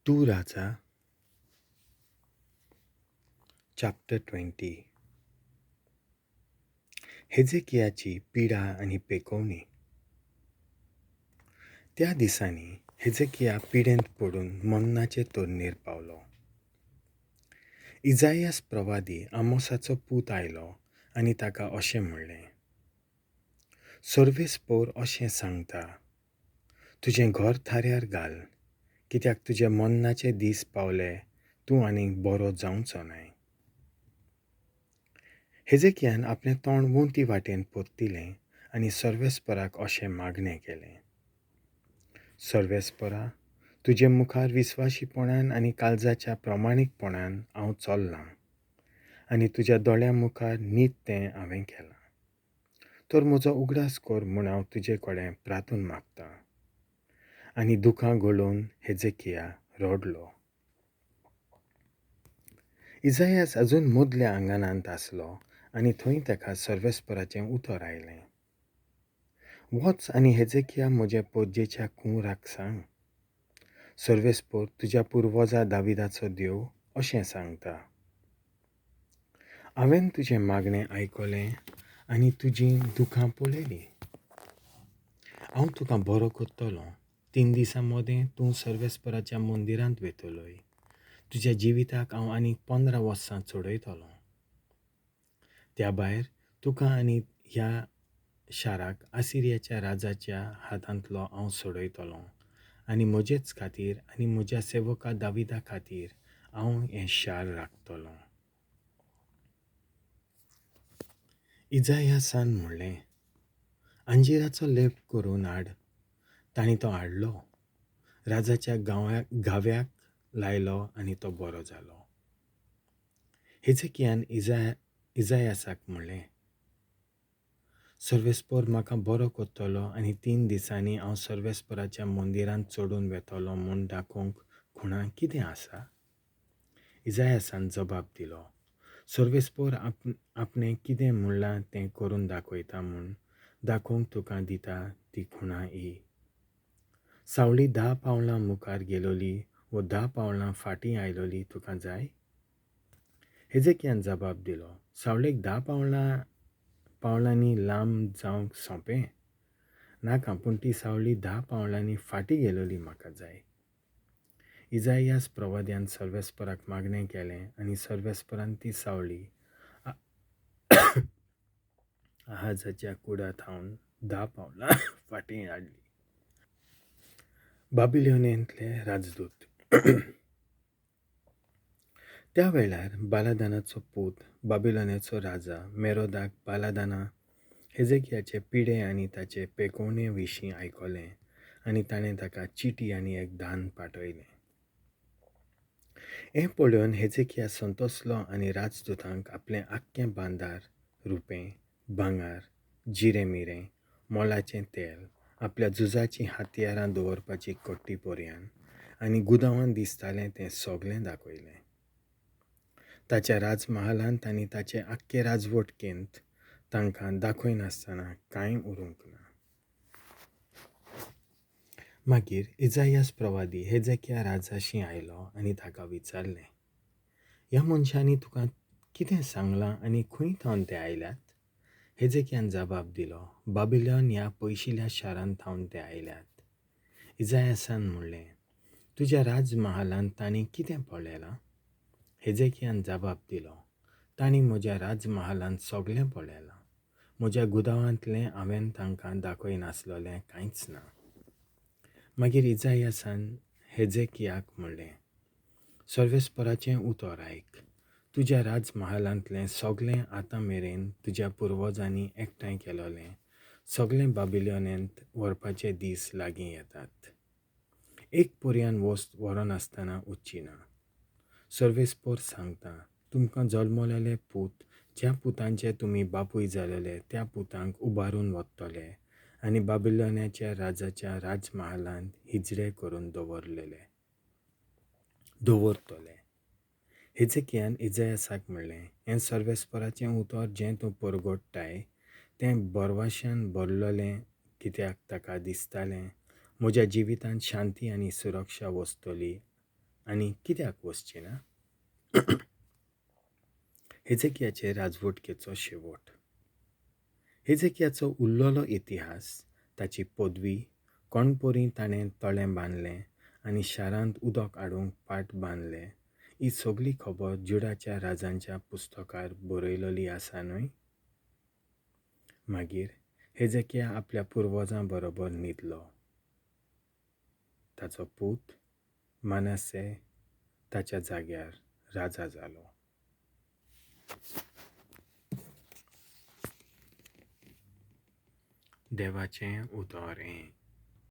2 Raja chapter 20. हेजेकियाची पिडा आनी पेकोवणी. त्या दिसांनी हेजेकिया पिडेंत पडून मरणाचे तरणेर पावलो. इजायास प्रवादी आमोसाचो पूत आयलो आनी ताका अशें म्हणलें, सर्वेस्पोर अशें सांगता, तुजें घर थाऱ्यार घाल, कित्याक तुजे मरणाचे दीस पावले, तूं आनीक बरो जावचो नाय. हेजेकियान आपलें तोंड वण्टी वाटेन परतिलें आनी सर्वेस्पराक अशें मागणें केलें, सर्वेस्परा, तुजे मुखार विस्वाशीपणान आनी काळजाच्या प्रमाणीकपणान हांव चल्लां आनी तुज्या दोळ्यां मुखार नीत तें हांवें केलां, तर म्हजो उगडास कर म्हूण हांव तुजे कडेन प्रार्थून मागतां. आनी दुखां गळोवन हेजेकिया रडलो. इजायास अजून मदल्या आंगणांत आसलो आनी थंय ताका सर्वेस्पराचें उतर आयलें, वच आनी हेजेकिया म्हज्या पोरजेच्या कुंवराक सांग, सर्वेस्पोर तुज्या पुर्वजा दाविदाचो देव अशें सांगता, हांवें तुजें मागणें आयकलें आनी तुजीं दुखां पळयलीं. हांव तुका बरो करतलो. 3 दिसां मदें तूं सर्वेस्पराच्या मंदिरांत वेतलोय. तुज्या जिविताक हांव आनीक 15 वर्सां चडयतलो. त्या भायर तुका आनी ह्या शाराक आसिरियाच्या राजाच्या हातांतलो हांव सोडयतलो आनी म्हजेच खातीर आनी म्हज्या सेवका दाविदा खातीर हांव हें शार राखतलो. इजायासान म्हणलें, अंजिराचो लेप करून हाड. तांणी तो हाडलो, राजाच्या घाव्याक लायलो आनी तो बरो जालो. हेजेकियान इजायासाक म्हणलें, सर्वेस्पोर म्हाका बरो करतलो आनी 3 दिसांनी हांव सर्वेस्पराच्या मंदिरांत चडून वेतलो म्हूण दाखोवंक खुणा कितें आसा? इजायासान जबाब दिलो, सर्वेस्पोर आपणें कितें म्हणलां तें करून दाखयता म्हूण दाखोवंक तुका दिता ती खुणा ही. सावळी 10 पावलां मुखार गेलोली वो 10 पावलां फाटीं आयलोली तुका जाय? हेजेकियान जबाब दिलो, सावळेक 10 पावलांनी लांब जावंक सोंपें नाका, पूण ती सावळी 10 पावलांनी फाटीं गेलोली म्हाका जाय. इजायास प्रवाद्यान सर्वेस्पराक मागणें केलें आनी सर्वेस्परान ती सावळी आहाजाच्या कुडा थावन 10 पावलां फाटीं हाडली. बाबिलोनेंतले राजदूत. त्या वेळार बालादानाचो पूत बाबिलोनाचो राजा मेरोदाक बालादाना हेजेकियाचे पिडे आनी ताचे पेकोवणे विशीं आयकलें आनी ताणें ताका चिटी आनी एक दान पाठयलें. हें पळोवन हेजेकिया संतोसलो आनी राजदूतांक आपलें आख्खें बांदार रुपें, भांगर, जिरें मिरें, मोलाचें तेल, आपल्या झुजाचीं हत्यारां दवरपाची कट्टी पर्यान आनी गुदांवान दिसतालें तें सगळें दाखयलें. ताच्या राजमहालांत आनी ताचे आख्खे राजवटकेंत तांकां दाखयनासतना कांय उरूंक ना. मागीर इजायास प्रवादी हेजेकिया राजाशी आयलो आनी ताका विचारलें, ह्या मनशांनी तुका कितें सांगलां आनी खंय थावन ते आयल्यात? हेजेकियान जबाब दिलो, बाबिलोन ह्या पयशिल्ल्या शारांत थावन ते आयल्यात. इजायासान म्हणलें, तुज्या राजमहालांत तांणी कितें पळयलां? हेजेकियान जबाब दिलो, तांणी म्हज्या राजमहालांत सगळें पळयलां. म्हज्या गुदांवांतलें हांवें तांकां दाखयनासलें कांयच ना. मागीर इजायासान हेजेकियाक म्हणलें, सर्वेस्पराचें उतर आयक. तुज्या राजमहालांतलें सगळें आतां मेरेन तुज्या पुर्वजांनी एकठांय केलोलें सगळें बाबिलोनेंत व्हरपाचे दीस लागीं येतात. एक पर्यान वस्त व्हरनासतना उरची ना. सर्वेस्पोर सांगता, तुमकां जल्मलेले पूत, ज्या पुतांचे तुमी बापूय जालेले त्या पुतांक उबारून वतले आनी बाबिलोनाच्या राजाच्या राजमहालांत हिजडे करून दवरतले. हेजेकियान इजायासाक म्हणलें, हें सर्वेस्पराचें उतर जें तूं परगट्टाय तें बरवाशान भरलेलें, कित्याक ताका दिसतालें म्हज्या जिवितांत शांती आनी सुरक्षा वसतली आनी कित्याक वचची ना? हेजेकियाचे राजवटकेचो शेवट. हेजेकियाचो उरलेलो इतिहास, ताची पदवी, कोणपरी ताणें तळें बांदलें आनी शारांत उदक हाडूंक पाट बांदले, ही सगली खबर जुडाच्या राजांच्या पुस्तकार बरयलेली आसा न्हय? मागीर हेजेकिया आपल्या पुर्वजां बरोबर न्हिदलो. ताचो पूत मानसे ताच्या जाग्यार राजा जालो. देवाचें उतर हें.